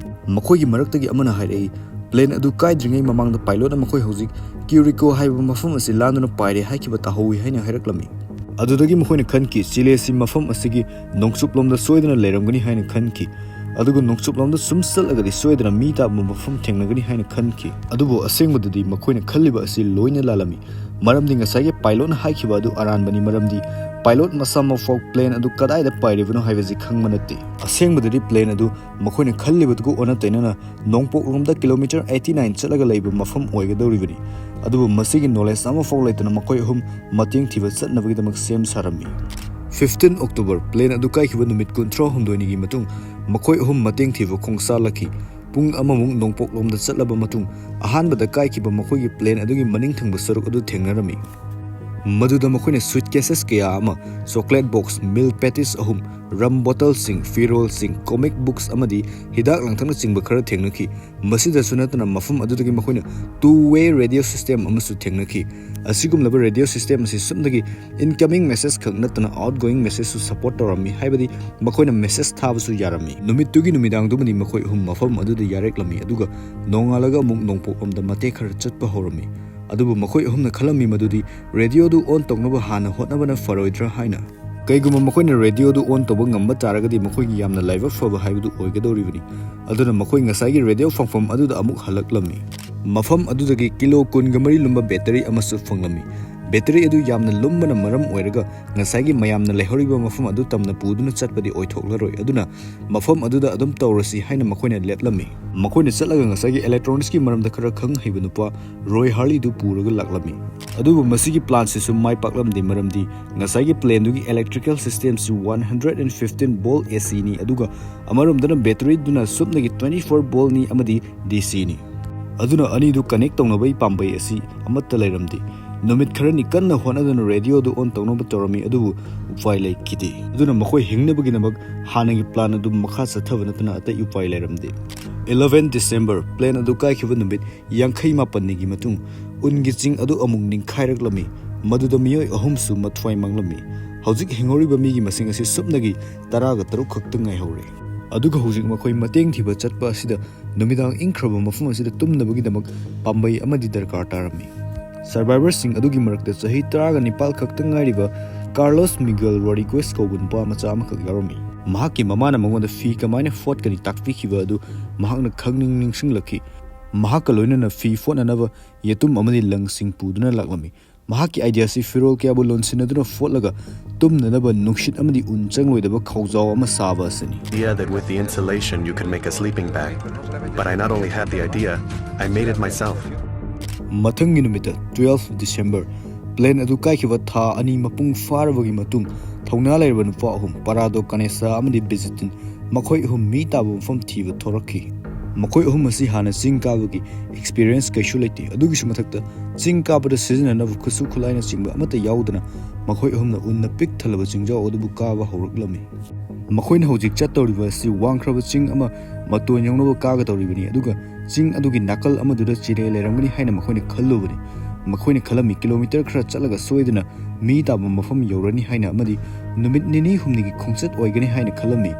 ꯃꯈꯣꯏꯒꯤ ꯃꯔꯛꯇꯒꯤ ꯑꯃꯅ ꯍꯥꯏꯔꯛꯏ, "ꯄ꯭ꯂꯦꯟ ꯑꯗꯨ ꯀꯥꯏꯗ꯭ꯔꯤꯉꯩ ꯃꯃꯥꯡꯗ ꯄꯥꯏꯂꯣꯠꯅ ꯃꯈꯣꯏ ꯍꯧꯖꯤꯛ ꯀ꯭ꯌꯨꯔꯤꯀꯣ ꯍꯥꯏꯕ ꯃꯐꯝ ꯑꯁꯤ ꯂꯥꯟꯗꯨꯅ ꯄꯥꯏꯔꯦ ꯍꯥꯏꯈꯤꯕ ꯇꯥꯍꯧꯏ" ꯍꯥꯏꯅ ꯍꯥꯏꯔꯛꯂꯝꯃꯤ꯫ ꯑꯗꯨꯗꯒꯤ ꯃꯈꯣꯏꯅ ꯈꯟꯈꯤ, ꯆꯤꯂꯦ ꯑꯁꯤ ꯃꯐꯝ ꯑꯁꯤꯒꯤ ꯅꯣꯡꯆꯨꯞꯂꯣꯝꯗ ꯁꯣꯏꯗꯅ ꯂꯩꯔꯝꯒꯅꯤ ꯍꯥꯏꯅ ꯈꯟꯈꯤ꯫ ꯑꯗꯨꯒ ꯅꯣꯡꯆꯨꯞꯂꯣꯝꯗ ꯁꯨꯝ ꯆꯠꯂꯒꯗꯤ ꯁꯣꯏꯗꯅ ꯃꯤ ꯇꯥꯕ ꯃꯐꯝ ꯊꯦꯡꯅꯒꯅꯤ ꯍꯥꯏꯅ ꯈꯟꯈꯤ꯫ ꯑꯗꯨꯕꯨ ꯑꯁꯦꯡꯕꯗꯗꯤ ꯃꯈꯣꯏꯅ ꯈꯜꯂꯤꯕ ꯑꯁꯤ ꯂꯣꯏꯅ ꯂꯥꯜꯂꯝꯃꯤ꯫ ꯃꯔꯝꯗꯤ ꯉꯁꯥꯏꯒꯤ ꯄꯥꯏꯂꯣꯠꯅ ꯍꯥꯏꯈꯤꯕ ꯑꯗꯨ ꯑꯔꯥꯟꯕꯅꯤ, ꯃꯔꯝꯗꯤ ꯄꯥꯏꯂꯣꯠ ꯃꯁꯥꯃꯛꯐꯥꯎ ꯄ꯭ꯂꯦꯟ ꯑꯗꯨ ꯀꯗꯥꯏꯗ ꯄꯥꯏꯔꯤꯕꯅꯣ ꯍꯥꯏꯕꯁꯤ ꯈꯪꯕ ꯅꯠꯇꯦ꯫ ꯑꯁꯦꯡꯕꯗꯤ ꯄ꯭ꯂꯦꯟ ꯑꯗꯨ ꯃꯈꯣꯏꯅ ꯈꯜꯂꯤꯕꯗꯨꯒ ꯑꯣꯟꯅ ꯇꯩꯅꯅ ꯅꯣꯡꯄꯣꯛꯂꯣꯝꯗ ꯀꯤꯂꯣꯃꯤꯇꯔ eighty nine ꯆꯠꯂꯒ ꯂꯩꯕ ꯃꯐꯝ ꯑꯣꯏꯒꯗꯧꯔꯤꯕꯅꯤ꯫ ꯑꯗꯨꯕꯨ ꯃꯁꯤꯒꯤ ꯅꯣꯂꯦꯖ ꯑꯃꯐꯥꯎ ꯂꯩꯇꯅ ꯃꯈꯣꯏ ꯑꯍꯨꯝ ꯃꯇꯦꯡ ꯊꯤꯕ ꯆꯠꯅꯕꯒꯤꯗꯃꯛ ꯁꯦꯝ ꯁꯥꯔꯝꯃꯤ꯫ Fifteen October, ꯄ꯭ꯂꯦꯟ ꯑꯗꯨ ꯀꯥꯏꯈꯤꯕ ꯅꯨꯃꯤꯠ ꯀꯨꯟꯊ꯭ꯔꯥ ꯍꯨꯝꯗꯣꯏꯅꯤꯒꯤ ꯃꯇꯨꯡ ꯃꯈꯣꯏ ꯑꯍꯨꯝ ꯃꯇꯦꯡ ꯊꯤꯕ ꯈꯣꯡꯁꯥꯜꯂꯛꯈꯤ꯫ ꯄꯨꯡ ꯑꯃꯃꯨꯛ ꯅꯣꯡꯄꯣꯛꯂꯣꯝꯗ ꯆꯠꯂꯕ ꯃꯇꯨꯡ ꯑꯍꯥꯟꯕꯗ ꯀꯥꯏꯈꯤꯕ ꯃꯈꯣꯏꯒꯤ ꯄ꯭ꯂꯦꯟ ꯑꯗꯨꯒꯤ ꯃꯅꯤꯡ ꯊꯪꯕ ꯁꯔꯨꯛ ꯑꯗꯨ ꯊꯦꯡꯅꯔꯝꯃꯤ꯫ ꯃꯗꯨꯗ ꯃꯈꯣꯏꯅ ꯁꯨꯏꯠꯀꯦꯁꯦꯁ ꯀꯌꯥ ꯑꯃ, ꯆꯣꯀ꯭ꯂꯦꯠ ꯕꯣꯛꯁ, ꯃꯤꯜ ꯄꯦꯇꯤꯁ ꯑꯍꯨꯝ, ꯔꯝ ꯕꯣꯇꯜꯁꯤꯡ, ꯐꯤꯔꯣꯜꯁꯤꯡ, ꯀꯣꯃꯤꯛ ꯕꯨꯛꯁ ꯑꯃꯗꯤ ꯍꯤꯗꯥꯛ ꯂꯥꯡꯊꯛꯅꯆꯤꯡꯕ ꯈꯔ ꯊꯦꯡꯅꯈꯤ꯫ ꯃꯁꯤꯗꯁꯨ ꯅꯠꯇꯅ ꯃꯐꯝ ꯑꯗꯨꯗꯒꯤ ꯃꯈꯣꯏꯅ ꯇꯨ ꯋꯦ ꯔꯦꯗꯤꯑꯣ ꯁꯤꯁꯇꯦꯝ ꯑꯃꯁꯨ ꯊꯦꯡꯅꯈꯤ꯫ ꯑꯁꯤꯒꯨꯝꯂꯕ ꯔꯦꯗꯤꯑꯣ ꯁꯤꯁꯇꯦꯝ ꯑꯁꯤ ꯁꯨꯞꯅꯒꯤ ꯏꯟꯀꯃꯤꯡ ꯃꯦꯁꯦꯖ ꯈꯛ ꯅꯠꯇꯅ ꯑꯥꯎꯠꯒꯣꯌꯤꯡ ꯃꯦꯁꯦꯖꯁꯨ ꯁꯄꯣꯔꯠ ꯇꯧꯔꯝꯃꯤ, ꯍꯥꯏꯕꯗꯤ ꯃꯈꯣꯏꯅ ꯃꯦꯁꯦꯖ ꯊꯥꯕꯁꯨ ꯌꯥꯔꯝꯃꯤ꯫ ꯅꯨꯃꯤꯠꯇꯨꯒꯤ ꯅꯨꯃꯤꯗꯥꯡꯗꯨꯃꯗꯤ ꯃꯈꯣꯏ ꯑꯍꯨꯝ ꯃꯐꯝ ꯑꯗꯨꯗ ꯌꯥꯔꯦꯛꯂꯝꯃꯤ, ꯑꯗꯨꯒ ꯅꯣꯡꯉꯥꯜꯂꯒ ꯑꯃꯨꯛ ꯅꯣꯡꯄꯣꯛꯂꯣꯝꯗ ꯃꯇꯦꯛ ꯈꯔ ꯆꯠꯄ ꯍꯧꯔꯝꯃꯤ꯫ ꯑꯗꯨꯕꯨ ꯃꯈꯣꯏ ꯑꯍꯨꯝꯅ ꯈꯜꯂꯝꯃꯤ ꯃꯗꯨꯗꯤ ꯔꯦꯗꯤꯑꯣꯗꯨ ꯑꯣꯟ ꯇꯧꯅꯕ ꯍꯥꯟꯅ ꯍꯣꯠꯅꯕꯅ ꯐꯔꯣꯏꯗ꯭ꯔꯥ ꯍꯥꯏꯅ꯫ ꯀꯩꯒꯨꯝꯕ ꯃꯈꯣꯏꯅ ꯔꯦꯗꯤꯑꯣꯗꯨ ꯑꯣꯟ ꯇꯧꯕ ꯉꯝꯕ ꯇꯥꯔꯒꯗꯤ ꯃꯈꯣꯏꯒꯤ ꯌꯥꯝꯅ ꯂꯥꯏꯕꯛ ꯐꯕ ꯍꯥꯏꯕꯗꯨ ꯑꯣꯏꯒꯗꯧꯔꯤꯕꯅꯤ꯫ ꯑꯗꯨꯅ ꯃꯈꯣꯏ ꯉꯁꯥꯏꯒꯤ ꯔꯦꯗꯤꯑꯣ ꯐꯪꯐꯝ ꯑꯗꯨꯗ ꯑꯃꯨꯛ ꯍꯜꯂꯛꯂꯝꯃꯤ꯫ ꯃꯐꯝ ꯑꯗꯨꯗꯒꯤ ꯀꯤꯂꯣ ꯀꯨꯟꯒ ꯃꯔꯤ ꯂꯨꯝꯕ ꯕꯦꯇꯔꯤ ꯑꯃꯁꯨ ꯐꯪꯂꯝꯃꯤ꯫ ꯕꯦꯇꯔꯤ ꯑꯗꯨ ꯌꯥꯝꯅ ꯂꯨꯝꯕꯅ ꯃꯔꯝ ꯑꯣꯏꯔꯒ ꯉꯁꯥꯏꯒꯤ ꯃꯌꯥꯝꯅ ꯂꯩꯍꯧꯔꯤꯕ ꯃꯐꯝ ꯑꯗꯨ ꯇꯝꯅ ꯄꯨꯗꯨꯅ ꯆꯠꯄꯗꯤ ꯑꯣꯏꯊꯣꯛꯂꯔꯣꯏ꯫ ꯑꯗꯨꯅ ꯃꯐꯝ ꯑꯗꯨꯗ ꯑꯗꯨꯝ ꯇꯧꯔꯁꯤ ꯍꯥꯏꯅ ꯃꯈꯣꯏꯅ ꯂꯦꯞꯂꯝꯃꯤ꯫ ꯃꯈꯣꯏꯅ ꯆꯠꯂꯒ ꯉꯁꯥꯏꯒꯤ ꯏꯂꯦꯛꯇ꯭ꯔꯣꯅꯤꯛꯁꯀꯤ ꯃꯔꯝꯗ ꯈꯔ ꯈꯪ ꯍꯩꯕ ꯅꯨꯄꯥ ꯔꯣꯏ ꯍꯥꯔꯂꯤꯗꯨ ꯄꯨꯔꯒ ꯂꯥꯛꯂꯝꯃꯤ꯫ ꯑꯗꯨꯕꯨ ꯃꯁꯤꯒꯤ ꯄ꯭ꯂꯥꯟꯁꯤꯁꯨ ꯃꯥꯏ ꯄꯥꯛꯂꯝꯗꯦ, ꯃꯔꯝꯗꯤ ꯉꯁꯥꯏꯒꯤ ꯄ꯭ꯂꯦꯟꯗꯨꯒꯤ ꯏꯂꯦꯛꯇ꯭ꯔꯤꯀꯦꯜ ꯁꯤꯁꯇꯦꯝꯁꯤ ꯋꯥꯟ ꯍꯟꯗ꯭ꯔꯦꯠ ꯑꯦꯟ ꯐꯤꯐꯇꯤꯟ ꯕꯣꯜ ꯑꯦ ꯁꯤꯅꯤ, ꯑꯗꯨꯒ ꯑꯃꯔꯣꯝꯗꯅ ꯕꯦꯇꯔꯤꯗꯨꯅ ꯁꯨꯞꯅꯒꯤ ꯇ꯭ꯋꯦꯟꯇꯤ ꯐꯣꯔ ꯕꯣꯜꯅꯤ ꯑꯃꯗꯤ ꯗꯤ ꯁꯤꯅꯤ꯫ ꯑꯗꯨꯅ ꯑꯅꯤꯗꯨ ꯀꯅꯦꯛ ꯇꯧꯅꯕꯒꯤ ꯄꯥꯝꯕꯩ ꯑꯁꯤ ꯑꯃꯠꯇ ꯂꯩꯔꯝꯗꯦ꯫ ꯅꯨꯃꯤꯠ ꯈꯔꯅꯤ ꯀꯟꯅ ꯍꯣꯠꯅꯗꯨꯅ ꯔꯦꯗꯤꯑꯣꯗꯨ ꯑꯣꯟ ꯇꯧꯅꯕ ꯇꯧꯔꯝꯃꯤ, ꯑꯗꯨꯕꯨ ꯎꯄꯥꯏ ꯂꯩꯈꯤꯗꯦ꯫ ꯑꯗꯨꯅ ꯃꯈꯣꯏ ꯍꯤꯡꯅꯕꯒꯤꯗꯃꯛ ꯍꯥꯟꯅꯒꯤ ꯄ꯭ꯂꯥꯟ ꯑꯗꯨ ꯃꯈꯥ ꯆꯠꯊꯕ ꯅꯠꯇꯅ ꯑꯇꯩ ꯎꯄꯥꯏ ꯂꯩꯔꯝꯗꯦ꯫ ꯏꯂꯚꯦꯟ ꯗꯤꯁꯦꯝꯕꯔ, ꯄ꯭ꯂꯦꯟ ꯑꯗꯨ ꯀꯥꯏꯈꯤꯕ ꯅꯨꯃꯤꯠ ꯌꯥꯡꯈꯩ ꯃꯥꯄꯟꯅꯤꯒꯤ ꯃꯇꯨꯡ ꯎꯟꯒꯤ ꯆꯤꯡ ꯑꯗꯨ ꯑꯃꯨꯛ ꯅꯤꯡꯈꯥꯏꯔꯛꯂꯝꯃꯤ꯫ ꯃꯗꯨꯗ ꯃꯤꯑꯣꯏ ꯑꯍꯨꯝꯁꯨ ꯃꯊ꯭ꯋꯥꯏ ꯃꯥꯡꯂꯝꯃꯤ꯫ ꯍꯧꯖꯤꯛ ꯍꯤꯡꯍꯧꯔꯤꯕ ꯃꯤꯒꯤ ꯃꯁꯤꯡ ꯑꯁꯤ ꯁꯨꯞꯅꯒꯤ ꯇꯔꯥꯒ ꯇꯔꯨꯛ ꯈꯛꯇ ꯉꯥꯏꯍꯧꯔꯦ꯫ ꯑꯗꯨꯒ ꯍꯧꯖꯤꯛ ꯃꯈꯣꯏ ꯃꯇꯦꯡ ꯊꯤꯕ ꯆꯠꯄ ꯑꯁꯤꯗ ꯅꯨꯃꯤꯗꯥꯡ ꯏꯪꯈ꯭ꯔꯕ ꯃꯐꯝ ꯑꯁꯤꯗ ꯇꯨꯝꯅꯕꯒꯤꯗꯃꯛ ꯄꯥꯝꯕꯩ ꯑꯃꯗꯤ ꯗꯔꯀꯥꯔ ꯇꯥꯔꯝꯃꯤ꯫ ꯁꯔꯚꯥꯏꯚꯔꯁꯤꯡ ꯑꯗꯨꯒꯤ ꯃꯔꯛꯇ ꯆꯍꯤ ꯇꯔꯥꯒ ꯅꯤꯄꯥꯜ ꯈꯛꯇ ꯉꯥꯏꯔꯤꯕ ꯀꯥꯔꯂꯣꯁ ꯃꯤꯒꯦꯜ ꯔꯣꯗ꯭ꯔꯤꯒ꯭ꯋꯦꯁ ꯀꯧꯕ ꯅꯨꯄꯥ ꯃꯆꯥ ꯑꯃꯈꯛ ꯌꯥꯎꯔꯝꯃꯤ꯫ ꯃꯍꯥꯛꯀꯤ ꯃꯃꯥꯅ ꯃꯉꯣꯟꯗ ꯐꯤ ꯀꯃꯥꯏꯅ ꯐꯣꯠꯀꯅꯤ ꯇꯥꯛꯄꯤꯈꯤꯕ ꯑꯗꯨ ꯃꯍꯥꯛꯅ ꯈꯪꯅꯤꯡ ꯅꯤꯡꯁꯤꯡꯂꯛꯈꯤ꯫ ꯃꯍꯥꯛꯀ ꯂꯣꯏꯅꯅ ꯐꯤ ꯐꯣꯠꯅꯅꯕ ꯌꯦꯇꯨꯝ ꯑꯃꯗꯤ ꯂꯪꯁꯤꯡ ꯄꯨꯗꯨꯅ ꯂꯥꯛꯂꯝꯃꯤ꯫ ꯃꯍꯥꯛꯀꯤ ꯑꯥꯏꯗꯤꯌꯥꯁꯤ ꯐꯤꯔꯣꯜ ꯀꯌꯥꯕꯨ ꯂꯣꯟꯁꯤꯟꯅꯗꯨꯅ ꯐꯣꯠꯂꯒ ꯇꯨꯝꯅꯅꯕ ꯅꯨꯡꯁꯤꯠ ꯑꯃꯗꯤ ꯎꯟ ꯆꯪꯂꯣꯏꯗꯕ ꯈꯧꯖꯥꯎ ꯑꯃ ꯁꯥꯕ ꯑꯁꯤꯅꯤ꯫ Idea that with the insulation you could make a sleeping bag. But I not only had the idea, I made it myself. ꯃꯊꯪꯒꯤ ꯅꯨꯃꯤꯠꯇ, ꯇꯨꯋꯦꯜꯐ ꯗꯤꯁꯦꯝꯕꯔ, ꯄ꯭ꯂꯦꯟ ꯑꯗꯨ ꯀꯥꯏꯈꯤꯕ ꯊꯥ ꯑꯅꯤ ꯃꯄꯨꯡ ꯐꯥꯔꯕꯒꯤ ꯃꯇꯨꯡ, ꯊꯧꯅꯥ ꯂꯩꯔꯕ ꯅꯨꯄꯥ ꯑꯍꯨꯝ, ꯄꯥꯔꯥꯗꯣ, ꯀꯥꯅꯦꯁꯥ ꯑꯃꯗꯤ ꯕꯤꯖꯤꯇꯤꯟ, ꯃꯈꯣꯏ ꯑꯍꯨꯝ ꯃꯤ ꯇꯥꯕ ꯃꯐꯝ ꯊꯤꯕ ꯊꯣꯔꯛꯈꯤ꯫ ꯃꯈꯣꯏ ꯑꯍꯨꯝ ꯑꯁꯤ ꯍꯥꯟꯅ ꯆꯤꯡ ꯀꯥꯕꯒꯤ ꯑꯦꯛꯁꯄꯤꯔꯤꯌꯦꯟꯁ ꯀꯩꯁꯨ ꯂꯩꯇꯦ꯫ ꯑꯗꯨꯒꯤꯁꯨ ꯃꯊꯛꯇ, ꯆꯤꯡ ꯀꯥꯕꯗ ꯁꯤꯖꯤꯟꯅꯅꯕ ꯈꯨꯠꯁꯨ ꯈꯨꯠꯂꯥꯏꯅꯆꯤꯡꯕ ꯑꯃꯠꯇ ꯌꯥꯎꯗꯅ ꯃꯈꯣꯏ ꯑꯍꯨꯝꯅ ꯎꯟꯅ ꯄꯤꯛ ꯊꯜꯂꯕ ꯆꯤꯡꯖꯥꯎ ꯑꯗꯨꯕꯨ ꯀꯥꯕ ꯍꯧꯔꯛꯂꯝꯃꯤ꯫ ꯃꯈꯣꯏꯅ ꯍꯧꯖꯤꯛ ꯆꯠꯇꯧꯔꯤꯕ ꯑꯁꯤ ꯋꯥꯡꯈ꯭ꯔꯕ ꯆꯤꯡ ꯑꯃ ꯃꯇꯣꯟ ꯌꯧꯅꯕ ꯀꯥꯒꯗꯧꯔꯤꯕꯅꯤ, ꯑꯗꯨꯒ ꯆꯤꯡ ꯑꯗꯨꯒꯤ ꯅꯥꯀꯜ ꯑꯃꯗꯨꯗ ꯆꯤꯔꯦ ꯂꯩꯔꯝꯒꯅꯤ ꯍꯥꯏꯅ ꯃꯈꯣꯏꯅ ꯈꯜꯂꯨꯕꯅꯤ꯫ ꯃꯈꯣꯏꯅ ꯈꯜꯂꯝꯃꯤ, ꯀꯤꯂꯣꯃꯤꯇꯔ ꯈꯔ ꯆꯠꯂꯒ ꯁꯣꯏꯗꯅ ꯃꯤ ꯇꯥꯕ ꯃꯐꯝ ꯌꯧꯔꯅꯤ ꯍꯥꯏꯅ ꯑꯃꯗꯤ ꯅꯨꯃꯤꯠ ꯅꯤꯅꯤ ꯍꯨꯝꯅꯤꯒꯤ ꯈꯣꯡꯆꯠ ꯑꯣꯏꯒꯅꯤ ꯍꯥꯏꯅ ꯈꯜꯂꯝꯃꯤ꯫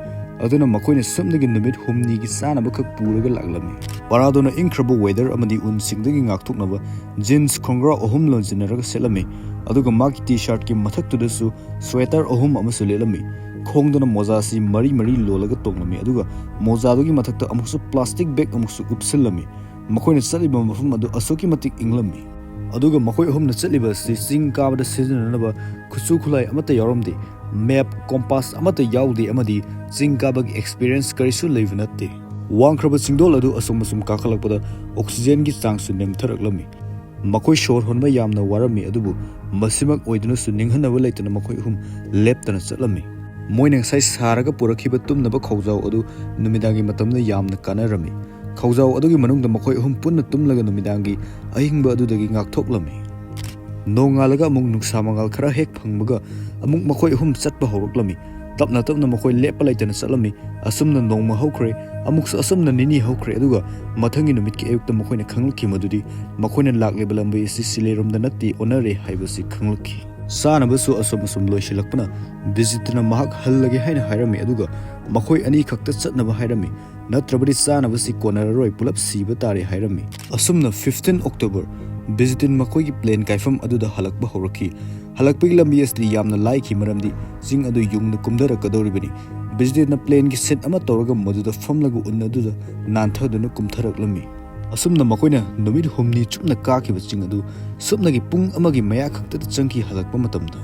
ꯑꯗꯨꯅ ꯃꯈꯣꯏꯅ ꯁꯨꯞꯅꯒꯤ ꯅꯨꯃꯤꯠ ꯍꯨꯝꯅꯤꯒꯤ ꯆꯥꯅꯕꯈꯛ ꯄꯨꯔꯒ ꯂꯥꯛꯂꯝꯃꯤ꯫ ꯄꯔꯥꯗꯣꯅ ꯏꯪꯈ꯭ꯔꯕ ꯋꯦꯗꯔ ꯑꯃꯗꯤ ꯎꯟꯁꯤꯡꯗꯒꯤ ꯉꯥꯛꯊꯣꯛꯅꯕ ꯖꯤꯟꯁ ꯈꯣꯡꯒ꯭ꯔꯥꯎ ꯑꯍꯨꯝ ꯂꯣꯟꯁꯤꯟꯅꯔꯒ ꯁꯦꯠꯂꯝꯃꯤ, ꯑꯗꯨꯒ ꯃꯥꯒꯤ ꯇꯤ ꯁꯥꯔꯠꯀꯤ ꯃꯊꯛꯇꯨꯗꯁꯨ ꯁ꯭ꯋꯦꯇꯔ ꯑꯍꯨꯝ ꯑꯃꯁꯨ ꯂꯤꯠꯂꯝꯃꯤ꯫ ꯈꯣꯡꯗꯅ ꯃꯣꯖꯥꯁꯤ ꯃꯔꯤ ꯃꯔꯤ ꯂꯣꯜꯂꯒ ꯇꯣꯡꯂꯝꯃꯤ, ꯑꯗꯨꯒ ꯃꯣꯖꯥꯗꯨꯒꯤ ꯃꯊꯛꯇ ꯑꯃꯨꯛꯁꯨ ꯄ꯭ꯂꯥꯁꯇꯤꯛ ꯕꯦꯒ ꯑꯃꯨꯛꯁꯨ ꯎꯞꯁꯤꯜꯂꯝꯃꯤ꯫ ꯃꯈꯣꯏꯅ ꯆꯠꯂꯤꯕ ꯃꯐꯝ ꯑꯗꯨ ꯑꯁꯨꯛꯀꯤ ꯃꯇꯤꯛ ꯏꯪꯂꯝꯃꯤ꯫ ꯑꯗꯨꯒ ꯃꯈꯣꯏ ꯑꯍꯨꯝꯅ ꯆꯠꯂꯤꯕ ꯑꯁꯤ ꯆꯤꯡ ꯀꯥꯕꯗ ꯁꯤꯖꯤꯟꯅꯅꯕ ꯈꯨꯠꯁꯨ ꯈꯨꯠꯂꯥꯏ ꯑꯃꯠꯇ ꯌꯥꯎꯔꯝꯗꯦ꯫ ꯃꯦꯞ, ꯀꯣꯝꯄꯥꯁ ꯑꯃꯠꯇ ꯌꯥꯎꯗꯦ, ꯑꯃꯗꯤ ꯆꯤꯡ ꯀꯥꯕꯒꯤ ꯑꯦꯛꯁꯄꯤꯔꯤꯌꯦꯟꯁ ꯀꯔꯤꯁꯨ ꯂꯩꯕ ꯅꯠꯇꯦ꯫ ꯋꯥꯡꯈ꯭ꯔꯕ ꯆꯤꯡꯗꯣꯜ ꯑꯗꯨ ꯑꯁꯨꯝ ꯑꯁꯨꯝ ꯀꯥꯈꯠꯂꯛꯄꯗ ꯑꯣꯛꯁꯤꯖꯦꯟꯒꯤ ꯆꯥꯡꯁꯨ ꯅꯦꯝꯊꯔꯛꯂꯝꯃꯤ꯫ ꯃꯈꯣꯏ ꯁꯣꯔ ꯍꯣꯟꯕ ꯌꯥꯝꯅ ꯋꯥꯔꯝꯃꯤ, ꯑꯗꯨꯕꯨ ꯃꯁꯤꯃꯛ ꯑꯣꯏꯗꯨꯅꯁꯨ ꯅꯤꯡꯍꯟꯅꯕ ꯂꯩꯇꯅ ꯃꯈꯣꯏ ꯑꯍꯨꯝ ꯂꯦꯞꯇꯅ ꯆꯠꯂꯝꯃꯤ꯫ ꯃꯣꯏꯅ ꯉꯁꯥꯏ ꯁꯥꯔꯒ ꯄꯨꯔꯛꯈꯤꯕ ꯇꯨꯝꯅꯕ ꯈꯧꯖꯥꯎ ꯑꯗꯨ ꯅꯨꯃꯤꯗꯥꯡꯒꯤ ꯃꯇꯝꯗ ꯌꯥꯝꯅ ꯀꯥꯟꯅꯔꯝꯃꯤ꯫ ꯈꯧꯖꯥꯎ ꯑꯗꯨꯒꯤ ꯃꯅꯨꯡꯗ ꯃꯈꯣꯏ ꯑꯍꯨꯝ ꯄꯨꯟꯅ ꯇꯨꯝꯂꯒ ꯅꯨꯃꯤꯗꯥꯡꯒꯤ ꯑꯍꯤꯡꯕ ꯑꯗꯨꯗꯒꯤ ꯉꯥꯛꯊꯣꯛꯂꯝꯃꯤ꯫ ꯅꯣꯡꯉꯥꯜꯂꯒ ꯑꯃꯨꯛ ꯅꯨꯡꯁꯥ ꯃꯉꯥꯜ ꯈꯔ ꯍꯦꯛ ꯐꯪꯕꯒ ꯑꯃꯨꯛ ꯃꯈꯣꯏ ꯑꯍꯨꯝ ꯆꯠꯄ ꯍꯧꯔꯛꯂꯝꯃꯤ꯫ ꯇꯞꯅ ꯇꯞꯅ ꯃꯈꯣꯏ ꯂꯦꯞꯄ ꯂꯩꯇꯅ ꯆꯠꯂꯝꯃꯤ꯫ ꯑꯁꯨꯝꯅ ꯅꯣꯡꯃ ꯍꯧꯈ꯭ꯔꯦ, ꯑꯃꯨꯛꯁꯨ ꯑꯁꯨꯝꯅ ꯅꯤꯅꯤ ꯍꯧꯈ꯭ꯔꯦ, ꯑꯗꯨꯒ ꯃꯊꯪꯒꯤ ꯅꯨꯃꯤꯠꯀꯤ ꯑꯌꯨꯛꯇ ꯃꯈꯣꯏꯅ ꯈꯪꯂꯛꯈꯤ ꯃꯗꯨꯗꯤ ꯃꯈꯣꯏꯅ ꯂꯥꯛꯂꯤꯕ ꯂꯝꯕꯤ ꯑꯁꯤ ꯁꯤꯂꯦꯔꯣꯝꯗ ꯅꯠꯇꯦ, ꯑꯣꯟꯅꯔꯦ ꯍꯥꯏꯕꯁꯤ ꯈꯪꯂꯛꯈꯤ꯫ ꯆꯥꯅꯕꯁꯨ ꯑꯁꯨꯝ ꯑꯁꯨꯝ ꯂꯣꯏꯁꯤꯜꯂꯛꯄꯅ ꯕꯤꯖꯤꯇꯅ ꯃꯍꯥꯛ ꯍꯜꯂꯒꯦ ꯍꯥꯏꯅ ꯍꯥꯏꯔꯝꯃꯤ, ꯑꯗꯨꯒ ꯃꯈꯣꯏ ꯑꯅꯤ ꯈꯛꯇ ꯆꯠꯅꯕ ꯍꯥꯏꯔꯝꯃꯤ꯫ ꯅꯠꯇ꯭ꯔꯕꯗꯤ ꯆꯥꯅꯕꯁꯤ ꯀꯣꯟꯅꯔꯔꯣꯏ, ꯄꯨꯂꯞ ꯁꯤꯕ ꯇꯥꯔꯦ ꯍꯥꯏꯔꯝꯃꯤ꯫ ꯑꯁꯨꯝꯅ ꯐꯤꯐꯇꯤꯟ ꯑꯣꯛꯇꯣꯕꯔ ꯕꯤꯖꯤꯇꯤꯟ ꯃꯈꯣꯏꯒꯤ ꯄ꯭ꯂꯦꯟ ꯀꯥꯏꯐꯝ ꯑꯗꯨꯗ ꯍꯜꯂꯛꯄ ꯍꯧꯔꯛꯈꯤ꯫ ꯍꯜꯂꯛꯄꯒꯤ ꯂꯝꯕꯤ ꯑꯁꯤꯗꯤ ꯌꯥꯝꯅ ꯂꯥꯏꯈꯤ, ꯃꯔꯝꯗꯤ ꯆꯤꯡ ꯑꯗꯨ ꯌꯨꯡꯅ ꯀꯨꯝꯊꯔꯛꯀꯗꯧꯔꯤꯕꯅꯤ꯫ ꯕꯤꯖꯤꯇꯤꯟꯅ ꯄ꯭ꯂꯦꯟꯒꯤ ꯁꯤꯠ ꯑꯃ ꯇꯧꯔꯒ ꯃꯗꯨꯗ ꯐꯝꯂꯒ ꯎꯟ ꯑꯗꯨꯗ ꯅꯥꯟꯊꯗꯨꯅ ꯀꯨꯝꯊꯔꯛꯂꯝꯃꯤ꯫ ꯑꯁꯨꯝꯅ ꯃꯈꯣꯏꯅ ꯅꯨꯃꯤꯠ ꯍꯨꯝꯅꯤ ꯆꯨꯞꯅ ꯀꯥꯈꯤꯕ ꯆꯤꯡ ꯑꯗꯨ ꯁꯨꯞꯅꯒꯤ ꯄꯨꯡ ꯑꯃꯒꯤ ꯃꯌꯥ ꯈꯛꯇꯗ ꯆꯪꯈꯤ ꯍꯜꯂꯛꯄ ꯃꯇꯝꯗ꯫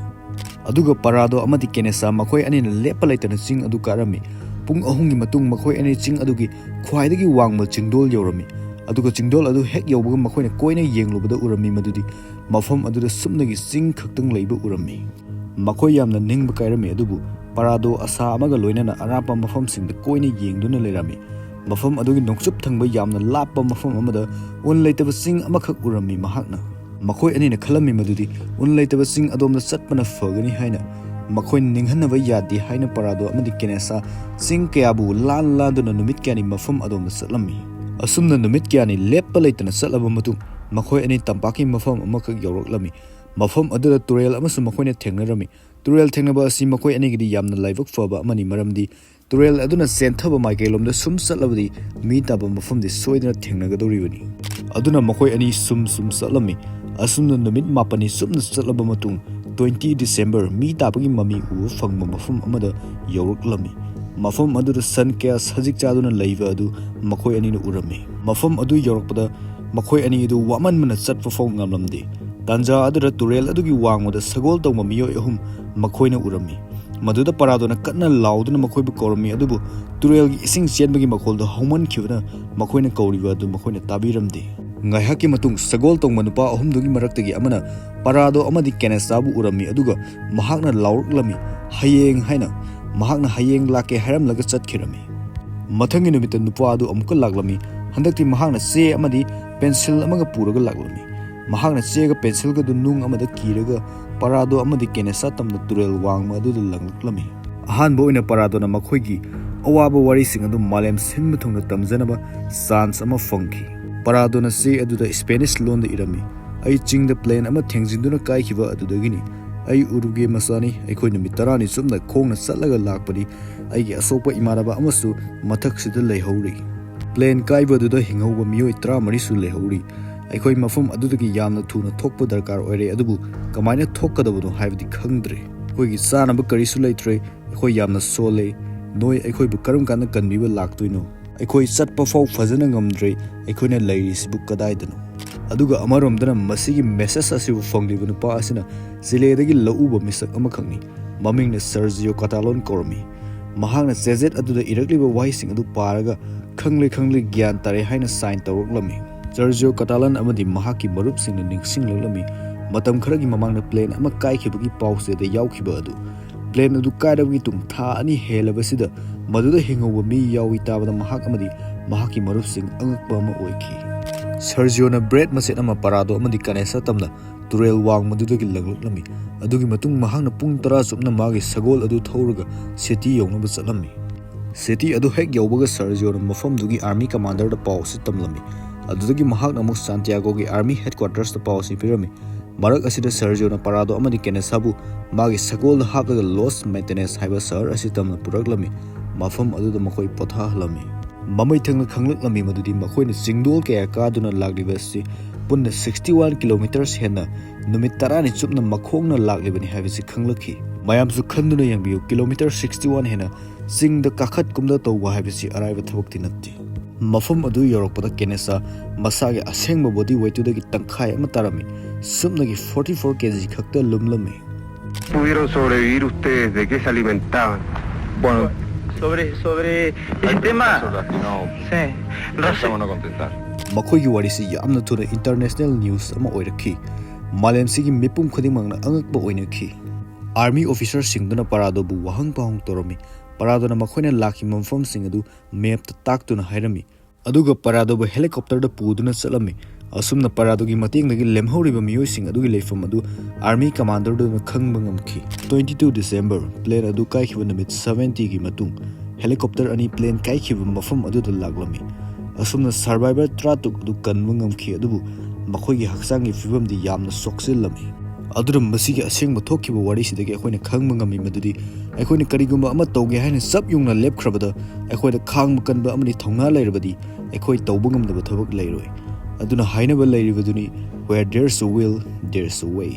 ꯑꯗꯨꯒ ꯄꯥꯔꯥꯗꯣ ꯑꯃꯗꯤ ꯀꯦꯅꯦꯁꯥ ꯃꯈꯣꯏ ꯑꯅꯤꯅ ꯂꯦꯞꯄ ꯂꯩꯇꯅ ꯆꯤꯡ ꯑꯗꯨ ꯀꯥꯔꯝꯃꯤ꯫ ꯄꯨꯡ ꯑꯍꯨꯝꯒꯤ ꯃꯇꯨꯡ ꯃꯈꯣꯏ ꯑꯅꯤ ꯆꯤꯡ ꯑꯗꯨꯒꯤ ꯈ꯭ꯋꯥꯏꯗꯒꯤ ꯋꯥꯡꯕ ꯆꯤꯡꯗꯣꯜ ꯌꯧꯔꯝꯃꯤ꯫ ꯑꯗꯨꯒ ꯆꯤꯡꯗꯣꯜ ꯑꯗꯨ ꯍꯦꯛ ꯌꯧꯕꯒ ꯃꯈꯣꯏꯅ ꯀꯣꯏꯅ ꯌꯦꯡꯂꯨꯕꯗ ꯎꯔꯝꯃꯤ ꯃꯗꯨꯗꯤ ꯃꯐꯝ ꯑꯗꯨꯗ ꯁꯨꯞꯅꯒꯤ ꯆꯤꯡ ꯈꯛꯇꯪ ꯂꯩꯕ ꯎꯔꯝꯃꯤ꯫ ꯃꯈꯣꯏ ꯌꯥꯝꯅ ꯅꯤꯡꯕ ꯀꯥꯏꯔꯝꯃꯤ, ꯑꯗꯨꯕꯨ ꯄꯥꯔꯥꯗꯣ ꯑꯁꯥ ꯑꯃꯒ ꯂꯣꯏꯅꯅ ꯑꯔꯥꯞꯄ ꯃꯐꯝꯁꯤꯡꯗ ꯀꯣꯏꯅ ꯌꯦꯡꯗꯨꯅ ꯂꯩꯔꯝꯃꯤ꯫ ꯃꯐꯝ ꯑꯗꯨꯒꯤ ꯅꯣꯡꯆꯨꯞ ꯊꯪꯕ ꯌꯥꯝꯅ ꯂꯥꯞꯄ ꯃꯐꯝ ꯑꯃꯗ ꯎꯟ ꯂꯩꯇꯕ ꯆꯤꯡ ꯑꯃꯈꯛ ꯎꯔꯝꯃꯤ ꯃꯍꯥꯛꯅ꯫ ꯃꯈꯣꯏ ꯑꯅꯤꯅ ꯈꯜꯂꯝꯃꯤ ꯃꯗꯨꯗꯤ ꯎꯟ ꯂꯩꯇꯕ ꯆꯤꯡ ꯑꯗꯣꯝꯗ ꯆꯠꯄꯅ ꯐꯒꯅꯤ ꯍꯥꯏꯅ꯫ ꯃꯈꯣꯏꯅ ꯅꯤꯡꯍꯟꯅꯕ ꯌꯥꯗꯦ ꯍꯥꯏꯅ ꯄꯥꯔꯥꯗꯣ ꯑꯃꯗꯤ ꯀꯦꯅꯦꯁꯥ ꯆꯤꯡ ꯀꯌꯥꯕꯨ ꯂꯥꯟ ꯂꯥꯟꯗꯨꯅ ꯅꯨꯃꯤꯠ ꯀꯌꯥꯅꯤ ꯃꯐꯝ ꯑꯗꯣꯝꯗ ꯆꯠꯂꯝꯃꯤ꯫ ꯑꯁꯨꯝꯅ ꯅꯨꯃꯤꯠ ꯀꯌꯥꯅꯤ ꯂꯦꯞꯄ ꯂꯩꯇꯅ ꯆꯠꯂꯕ ꯃꯇꯨꯡ, ꯃꯈꯣꯏ ꯑꯅꯤ ꯇꯝꯄꯥꯛꯀꯤ ꯃꯐꯝ ꯑꯃꯈꯛ ꯌꯧꯔꯛꯂꯝꯃꯤ꯫ ꯃꯐꯝ ꯑꯗꯨꯗ ꯇꯨꯔꯦꯜ ꯑꯃꯁꯨ ꯃꯈꯣꯏꯅ ꯊꯦꯡꯅꯔꯝꯃꯤ꯫ ꯇꯨꯔꯦꯜ ꯊꯦꯡꯅꯕ ꯑꯁꯤ ꯃꯈꯣꯏ ꯑꯅꯤꯒꯤꯗꯤ ꯌꯥꯝꯅ ꯂꯥꯏꯕꯛ ꯐꯕ ꯑꯃꯅꯤ, ꯃꯔꯝꯗꯤ ꯇꯨꯔꯦꯜ ꯑꯗꯨꯅ ꯆꯦꯟꯊꯕ ꯃꯥꯏꯀꯩꯂꯣꯝꯗ ꯁꯨꯝ ꯆꯠꯂꯕꯗꯤ ꯃꯤ ꯇꯥꯕ ꯃꯐꯝꯗꯤ ꯁꯣꯏꯗꯅ ꯊꯦꯡꯅꯒꯗꯧꯔꯤꯕꯅꯤ꯫ ꯑꯗꯨꯅ ꯃꯈꯣꯏ ꯑꯅꯤ ꯁꯨꯝ ꯁꯨꯝ ꯆꯠꯂꯝꯃꯤ꯫ ꯑꯁꯨꯝꯅ ꯅꯨꯃꯤꯠ ꯃꯥꯄꯟꯅꯤ ꯆꯨꯞꯅ ꯆꯠꯂꯕ ꯃꯇꯨꯡ, twenty December ꯃꯤ ꯇꯥꯕꯒꯤ ꯃꯃꯤ ꯎꯕ ꯐꯪꯕ ꯃꯐꯝ ꯑꯃꯗ ꯌꯧꯔꯛꯂꯝꯃꯤ꯫ ꯃꯐꯝ ꯑꯗꯨꯗ ꯁꯟ ꯀꯌꯥ ꯁꯖꯤꯛ ꯆꯥꯗꯨꯅ ꯂꯩꯕ ꯑꯗꯨ ꯃꯈꯣꯏ ꯑꯅꯤꯅ ꯎꯔꯝꯃꯤ꯫ ꯃꯐꯝ ꯑꯗꯨ ꯌꯧꯔꯛꯄꯗ ꯃꯈꯣꯏ ꯑꯅꯤ ꯑꯗꯨ ꯋꯥꯃꯟꯕꯅ ꯆꯠꯄ ꯐꯥꯎ ꯉꯝꯂꯝꯗꯦ꯫ ꯇꯥꯟꯖꯥ ꯑꯗꯨꯗ ꯇꯨꯔꯦꯜ ꯑꯗꯨꯒꯤ ꯋꯥꯡꯃꯗ ꯁꯒꯣꯜ ꯇꯣꯡꯕ ꯃꯤꯑꯣꯏ ꯑꯍꯨꯝ ꯃꯈꯣꯏꯅ ꯎꯔꯝꯃꯤ꯫ ꯃꯗꯨꯗ ꯄꯥꯔꯥꯗꯣꯅ ꯀꯟꯅ ꯂꯥꯎꯗꯨꯅ ꯃꯈꯣꯏꯕꯨ ꯀꯧꯔꯝꯃꯤ, ꯑꯗꯨꯕꯨ ꯇꯨꯔꯦꯜꯒꯤ ꯏꯁꯤꯡ ꯆꯦꯟꯕꯒꯤ ꯃꯈꯣꯜꯗꯨ ꯍꯧꯃꯟꯈꯤꯕꯅ ꯃꯈꯣꯏꯅ ꯀꯧꯔꯤꯕ ꯑꯗꯨ ꯃꯈꯣꯏꯅ ꯇꯥꯕꯤꯔꯝꯗꯦ꯫ ꯉꯥꯏꯍꯥꯛꯀꯤ ꯃꯇꯨꯡ ꯁꯒꯣꯜ ꯇꯣꯡꯕ ꯅꯨꯄꯥ ꯑꯍꯨꯝꯗꯨꯒꯤ ꯃꯔꯛꯇꯒꯤ ꯑꯃꯅ ꯄꯥꯔꯥꯗꯣ ꯑꯃꯗꯤ ꯀꯦꯅꯦꯁꯥꯕꯨ ꯎꯔꯝꯃꯤ, ꯑꯗꯨꯒ ꯃꯍꯥꯛꯅ ꯂꯥꯎꯔꯛꯂꯝꯃꯤ, "ꯍꯌꯦꯡ" ꯍꯥꯏꯅ꯫ ꯃꯍꯥꯛꯅ "ꯍꯌꯦꯡ ꯂꯥꯛꯀꯦ" ꯍꯥꯏꯔꯝꯂꯒ ꯆꯠꯈꯤꯔꯝꯃꯤ꯫ ꯃꯊꯪꯒꯤ ꯅꯨꯃꯤꯠꯇ ꯅꯨꯄꯥ ꯑꯗꯨ ꯑꯃꯨꯛꯀ ꯂꯥꯛꯂꯝꯃꯤ꯫ ꯍꯟꯗꯛꯇꯤ ꯃꯍꯥꯛꯅ ꯆꯦ ꯑꯃꯗꯤ ꯄꯦꯟꯁꯤꯜ ꯑꯃꯒ ꯄꯨꯔꯒ ꯂꯥꯛꯂꯝꯃꯤ꯫ ꯃꯍꯥꯛꯅ ꯆꯦꯒ ꯄꯦꯟꯁꯤꯜꯒꯗꯨ ꯅꯨꯡ ꯑꯃꯗ ꯀꯤꯔꯒ ꯄꯥꯔꯥꯗꯣ ꯑꯃꯗꯤ ꯀꯦꯅꯦꯁꯥ ꯇꯝꯅ ꯇꯨꯔꯦꯜ ꯋꯥꯡꯃ ꯑꯗꯨꯗ ꯂꯪꯂꯛꯂꯝꯃꯤ꯫ ꯑꯍꯥꯟꯕ ꯑꯣꯏꯅ ꯄꯥꯔꯥꯗꯣꯅ ꯃꯈꯣꯏꯒꯤ ꯑꯋꯥꯕ ꯋꯥꯔꯤꯁꯤꯡ ꯑꯗꯨ ꯃꯥꯂꯦꯝ ꯁꯤꯟꯕ ꯊꯨꯡꯅ ꯇꯝꯖꯅꯕ ꯆꯥꯟꯁ ꯑꯃ ꯐꯪꯈꯤ꯫ ꯄꯥꯔꯥꯗꯣꯅ ꯆꯦ ꯑꯗꯨꯗ ꯁ꯭ꯄꯦꯅꯤꯁ ꯂꯣꯟꯗ ꯏꯔꯝꯃꯤ, "ꯑꯩ ꯆꯤꯡꯗ ꯄ꯭ꯂꯦꯟ ꯑꯃ ꯊꯦꯡꯖꯤꯟꯗꯨꯅ ꯀꯥꯏꯈꯤꯕ ꯑꯗꯨꯗꯒꯤꯅꯤ꯫ ꯑꯩ ꯎꯔꯨꯒꯦ ꯃꯆꯥꯅꯤ꯫ ꯑꯩꯈꯣꯏ ꯅꯨꯃꯤꯠ ꯇꯔꯥꯅꯤ ꯆꯨꯞꯅ ꯈꯣꯡꯅ ꯆꯠꯂꯒ ꯂꯥꯛꯄꯅꯤ꯫ ꯑꯩꯒꯤ ꯑꯁꯣꯛꯄ ꯏꯃꯥꯟꯅꯕ ꯑꯃꯁꯨ ꯃꯊꯛꯁꯤꯗ ꯂꯩꯍꯧꯔꯤ꯫ ꯄ꯭ꯂꯦꯟ ꯀꯥꯏꯕ ꯑꯗꯨꯗ ꯍꯤꯡꯍꯧꯕ ꯃꯤꯑꯣꯏ ꯇꯔꯥꯃꯔꯤꯁꯨ ꯂꯩꯍꯧꯔꯤ꯫ ꯑꯩꯈꯣꯏ ꯃꯐꯝ ꯑꯗꯨꯗꯒꯤ ꯌꯥꯝꯅ ꯊꯨꯅ ꯊꯣꯛꯄ ꯗꯔꯀꯥꯔ ꯑꯣꯏꯔꯦ, ꯑꯗꯨꯕꯨ ꯀꯃꯥꯏꯅ ꯊꯣꯛꯀꯗꯕꯅꯣ ꯍꯥꯏꯕꯗꯤ ꯈꯪꯗ꯭ꯔꯦ꯫ ꯑꯩꯈꯣꯏꯒꯤ ꯆꯥꯅꯕ ꯀꯔꯤꯁꯨ ꯂꯩꯇ꯭ꯔꯦ꯫ ꯑꯩꯈꯣꯏ ꯌꯥꯝꯅ ꯁꯣꯜꯂꯦ꯫ ꯅꯣꯏ ꯑꯩꯈꯣꯏꯕꯨ ꯀꯔꯝ ꯀꯥꯟꯗ ꯀꯟꯕꯤꯕ ꯂꯥꯛꯇꯣꯏꯅꯣ? ꯑꯩꯈꯣꯏ ꯆꯠꯄ ꯐꯥꯎ ꯐꯖꯅ ꯉꯝꯗ꯭ꯔꯦ꯫ ꯑꯩꯈꯣꯏꯅ ꯂꯩꯔꯤꯁꯤꯕꯨ ꯀꯗꯥꯏꯗꯅꯣ?" ꯑꯗꯨꯒ ꯑꯃꯔꯣꯝꯗꯅ ꯃꯁꯤꯒꯤ ꯃꯦꯁꯦꯖ ꯑꯁꯤꯕꯨ ꯐꯪꯂꯤꯕ ꯅꯨꯄꯥ ꯑꯁꯤꯅ ꯆꯤꯂꯦꯗꯒꯤ ꯂꯧꯎꯕ ꯃꯤꯁꯛ ꯑꯃꯈꯛꯅꯤ꯫ ꯃꯃꯤꯡꯅ ꯁꯔꯖꯤꯑꯣ ꯀꯥꯇꯥꯂꯣꯟ ꯀꯧꯔꯝꯃꯤ꯫ ꯃꯍꯥꯛꯅ ꯆꯦꯖꯦꯠ ꯑꯗꯨꯗ ꯏꯔꯛꯂꯤꯕ ꯋꯥꯍꯩꯁꯤꯡ ꯑꯗꯨ ꯄꯥꯔꯒ, "ꯈꯪꯂꯦ, ꯈꯪꯂꯦ, ꯒ꯭ꯌꯥꯟ ꯇꯥꯔꯦ" ꯍꯥꯏꯅ ꯁꯥꯏꯟ ꯇꯧꯔꯛꯂꯝꯃꯤ꯫ ꯁꯔꯖꯤꯑꯣ ꯀꯥꯇꯥꯂꯟ ꯑꯃꯗꯤ ꯃꯍꯥꯛꯀꯤ ꯃꯔꯨꯞꯁꯤꯡꯅ ꯅꯤꯡꯁꯤꯡꯂꯛꯂꯝꯃꯤ, ꯃꯇꯝ ꯈꯔꯒꯤ ꯃꯃꯥꯡꯗ ꯄ꯭ꯂꯦꯟ ꯑꯃ ꯀꯥꯏꯈꯤꯕꯒꯤ ꯄꯥꯎꯆꯦꯗ ꯌꯥꯎꯈꯤꯕ ꯑꯗꯨ꯫ ꯄ꯭ꯂꯦꯟ ꯑꯗꯨ ꯀꯥꯏꯔꯕꯒꯤ ꯇꯨꯡ ꯊꯥ ꯑꯅꯤ ꯍꯦꯜꯂꯕꯁꯤꯗ ꯃꯗꯨꯗ ꯍꯤꯡꯍꯧꯕ ꯃꯤ ꯌꯥꯎꯏ ꯇꯥꯕꯗ ꯃꯍꯥꯛ ꯑꯃꯗꯤ ꯃꯍꯥꯛꯀꯤ ꯃꯔꯨꯞꯁꯤꯡ ꯑꯉꯛꯄ ꯑꯃ ꯑꯣꯏꯈꯤ꯫ ꯁꯔꯖꯤꯑꯣꯅ ꯕ꯭ꯔꯦꯗ ꯃꯆꯦꯠ ꯑꯃ ꯄꯥꯔꯥꯗꯣ ꯑꯃꯗꯤ ꯀꯦꯅꯦꯁꯥ ꯇꯝꯅ ꯇꯨꯔꯦꯜ ꯋꯥꯡꯃꯗꯨꯗꯒꯤ ꯂꯪꯂꯛꯂꯝꯃꯤ꯫ ꯑꯗꯨꯒꯤ ꯃꯇꯨꯡ ꯃꯍꯥꯛꯅ ꯄꯨꯡ ꯇꯔꯥ ꯆꯨꯞꯅ ꯃꯥꯒꯤ ꯁꯒꯣꯜ ꯑꯗꯨ ꯊꯧꯔꯒ ꯁꯦꯇꯤ ꯌꯧꯅꯕ ꯆꯠꯂꯝꯃꯤ꯫ ꯁꯦꯇꯤ ꯑꯗꯨ ꯍꯦꯛ ꯌꯧꯕꯒ ꯁꯔꯖꯤꯑꯣꯅ ꯃꯐꯝꯗꯨꯒꯤ ꯑꯥꯔꯃꯤ ꯀꯃꯥꯟꯗꯔꯗ ꯄꯥꯎ ꯑꯁꯤ ꯇꯝꯂꯝꯃꯤ꯫ ꯑꯗꯨꯗꯒꯤ ꯃꯍꯥꯛꯅ ꯑꯃꯨꯛ ꯁꯥꯟꯇꯤꯌꯥꯒꯣꯒꯤ ꯑꯥꯔꯃꯤ ꯍꯦꯗꯀ꯭ꯋꯥꯇꯔꯁꯇ ꯄꯥꯎ ꯑꯁꯤ ꯄꯤꯔꯝꯃꯤ꯫ ꯃꯔꯛ ꯑꯁꯤꯗ ꯁꯔꯖꯤꯑꯣꯅ ꯄꯥꯔꯥꯗꯣ ꯑꯃꯗꯤ ꯀꯦꯅꯦꯁꯥꯕꯨ ꯃꯥꯒꯤ ꯁꯒꯣꯜꯗ ꯍꯥꯞꯂꯒ ꯂꯣꯁ ꯃꯦꯟꯇꯦꯅꯦꯁ ꯍꯥꯏꯕ ꯁꯍꯔ ꯑꯁꯤ ꯇꯝꯅ ꯄꯨꯔꯛꯂꯝꯃꯤ꯫ ꯃꯐꯝ ꯑꯗꯨꯗ ꯃꯈꯣꯏ ꯄꯣꯊꯥꯍꯜꯂꯝꯃꯤ꯫ ꯃꯃꯩ ꯊꯪꯅ ꯈꯪꯂꯛꯂꯝꯃꯤ ꯃꯗꯨꯗꯤ ꯃꯈꯣꯏꯅ ꯆꯤꯡꯗꯣꯜ ꯀꯌꯥ ꯀꯥꯗꯨꯅ ꯂꯥꯛꯂꯤꯕ ꯑꯁꯤ ꯄꯨꯟꯅ sixty one kilometres ꯍꯦꯟꯅ ꯅꯨꯃꯤꯠ ꯇꯔꯥꯅꯤ ꯆꯨꯞꯅ ꯃꯈꯣꯡꯅ ꯂꯥꯛꯂꯤꯕꯅꯤ ꯍꯥꯏꯕꯁꯤ ꯈꯪꯂꯛꯈꯤ꯫ ꯃꯌꯥꯝꯁꯨ ꯈꯟꯗꯨꯅ ꯌꯦꯡꯕꯤꯌꯨ, kilometre sixty one ꯍꯦꯟꯅ ꯆꯤꯡꯗ ꯀꯥꯈꯠ ꯀꯨꯝꯗ ꯇꯧꯕ ꯍꯥꯏꯕꯁꯤ ꯑꯔꯥꯏꯕ ꯊꯕꯛꯇꯤ ꯅꯠꯇꯦ꯫ ꯃꯐꯝ ꯑꯗꯨ ꯌꯧꯔꯛꯄꯗ ꯀꯦꯅꯦꯁꯥ ꯃꯁꯥꯒꯤ ꯑꯁꯦꯡꯕ ꯕꯣꯗꯤ ꯋꯦꯠꯇꯨꯗꯒꯤ ꯇꯪꯈꯥꯏ ꯑꯃ ꯇꯥꯔꯝꯃꯤ꯫ ꯁꯨꯞꯅꯒꯤ forty four kg ꯈꯛꯇ ꯂꯨꯝꯂꯝꯃꯤ꯫ ¿Pudieron sobrevivir ustedes? ¿De qué se alimentaban? Bueno, sobre, sobre hay el tema. Personas que no Sí, no Rosy. Estamos no contestar. ꯃꯈꯣꯏꯒꯤ ꯋꯥꯔꯤꯁꯤ ꯌꯥꯝꯅ ꯊꯨꯅ ꯏꯟꯇꯔꯅꯦꯁꯅꯦꯜ ꯅ꯭ꯌꯨꯁ ꯑꯃ ꯑꯣꯏꯔꯛꯈꯤ꯫ ꯃꯥꯂꯦꯝꯁꯤꯒꯤ ꯃꯤꯄꯨꯝ ꯈꯨꯗꯤꯡꯃꯛꯅ ꯑꯉꯛꯄ ꯑꯣꯏꯅꯈꯤ꯫ ꯑꯥꯔꯃꯤ ꯑꯣꯐꯤꯁꯔꯁꯤꯡꯗꯨꯅ ꯄꯥꯔꯥꯗꯣꯕꯨ ꯋꯥꯍꯪ ꯄꯥꯎꯍꯪ ꯇꯧꯔꯝꯃꯤ꯫ ꯄꯥꯔꯥꯗꯣꯅ ꯃꯈꯣꯏꯅ ꯂꯥꯛꯈꯤꯕ ꯃꯐꯝꯁꯤꯡ ꯑꯗꯨ ꯃꯦꯞꯇ ꯇꯥꯛꯇꯨꯅ ꯍꯥꯏꯔꯝꯃꯤ꯫ ꯑꯗꯨꯒ ꯄꯥꯔꯥꯗꯣꯕꯨ ꯍꯦꯂꯤꯀꯣꯞꯇꯔꯗ ꯄꯨꯗꯨꯅ ꯆꯠꯂꯝꯃꯤ꯫ ꯑꯁꯨꯝꯅ ꯄꯥꯔꯥꯗꯣꯒꯤ ꯃꯇꯦꯡꯗꯒꯤ ꯂꯦꯝꯍꯧꯔꯤꯕ ꯃꯤꯑꯣꯏꯁꯤꯡ ꯑꯗꯨꯒꯤ ꯂꯩꯐꯝ ꯑꯗꯨ ꯑꯥꯔꯃꯤ ꯀꯃꯥꯟꯗꯔꯗꯨꯅ ꯈꯪꯕ ꯉꯝꯈꯤ꯫ Twenty two December, ꯄ꯭ꯂꯦꯟ ꯑꯗꯨ ꯀꯥꯏꯈꯤꯕ ꯅꯨꯃꯤꯠ seventy ꯒꯤ ꯃꯇꯨꯡ ꯍꯦꯂꯤꯀꯣꯞꯇꯔ ꯑꯅꯤ ꯄ꯭ꯂꯦꯟ ꯀꯥꯏꯈꯤꯕ ꯃꯐꯝ ꯑꯗꯨꯗ ꯂꯥꯛꯂꯝꯃꯤ꯫ ꯑꯁꯨꯝꯅ ꯁꯔꯚꯥꯏꯚꯔ ꯇꯔꯥꯇꯔꯨꯛ ꯑꯗꯨ ꯀꯟꯕ ꯉꯝꯈꯤ, ꯑꯗꯨꯕꯨ ꯃꯈꯣꯏꯒꯤ ꯍꯛꯆꯥꯡꯒꯤ ꯐꯤꯕꯝꯗꯤ ꯌꯥꯝꯅ ꯁꯣꯛꯆꯤꯜꯂꯝꯃꯤ꯫ ꯑꯗꯨꯅ ꯃꯁꯤꯒꯤ ꯑꯁꯦꯡꯕ ꯊꯣꯛꯈꯤꯕ ꯋꯥꯔꯤꯁꯤꯗꯒꯤ ꯑꯩꯈꯣꯏꯅ ꯈꯪꯕ ꯉꯝꯃꯤ ꯃꯗꯨꯗꯤ ꯑꯩꯈꯣꯏꯅ ꯀꯔꯤꯒꯨꯝꯕ ꯑꯃ ꯇꯧꯒꯦ ꯍꯥꯏꯅ ꯆꯞ ꯌꯨꯡꯅ ꯂꯦꯞꯈ꯭ꯔꯕꯗ ꯑꯩꯈꯣꯏꯗ ꯈꯥꯡꯕ ꯀꯟꯕ ꯑꯃꯗꯤ ꯊꯧꯅꯥ ꯂꯩꯔꯕꯗꯤ ꯑꯩꯈꯣꯏ ꯇꯧꯕ ꯉꯝꯗꯕ ꯊꯕꯛ ꯂꯩꯔꯣꯏ꯫ ꯑꯗꯨꯅ ꯍꯥꯏꯅꯕ ꯂꯩꯔꯤꯕꯗꯨꯅꯤ, "Where there's a will, there's a way"꯫